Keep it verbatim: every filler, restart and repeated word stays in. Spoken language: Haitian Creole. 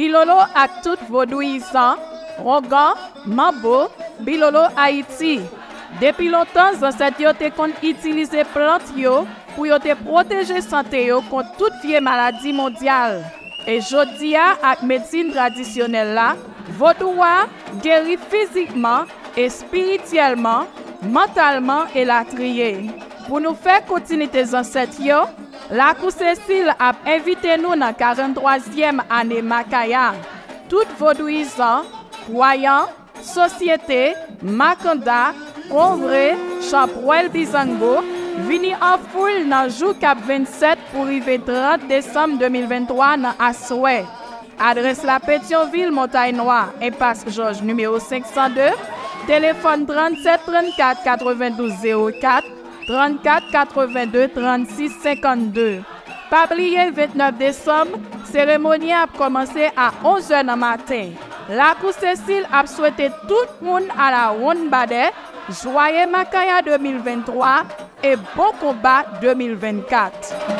Bilolo ak tout vodouyizan, wongan, manbo, bilolo Ayiti. Depi lontan, zansèt yo te konn itilize plant yo pou yo te pwoteje sante yo kont tout vye maladi mondyal. E jodi a, ak medsin tradisyonèl la, vodou a geri fizikman, espirityèlman, mantalman, elatriye. Pou nou fè kontinite zansèt yo, Lakou Sesil ap envite nou nan karanntwazyèm ane Makaya. Tout vodouyizan, kwayan, sosyete, makanda, konvre, chanpwèl bizango, vini an foul nan jou k ap vennsèt pou rive trant desanm de mil venntwa nan aswè. Adrès la: Petyonvil, Montay Nwa, Enpas Jòj, nimewo senk san de, telefòn trannsèt trannkat katrevendouz zewo kat, trann kat katrevenn de, trann sis senkannde. Pa bliye, vennèf desanm, seremoni an ap kòmanse a onz è nan maten. Lakou Sesil ap swete tout moun a la wonn badè, jwaye Makaya de mil venntwa e bon konba de mil vennkat.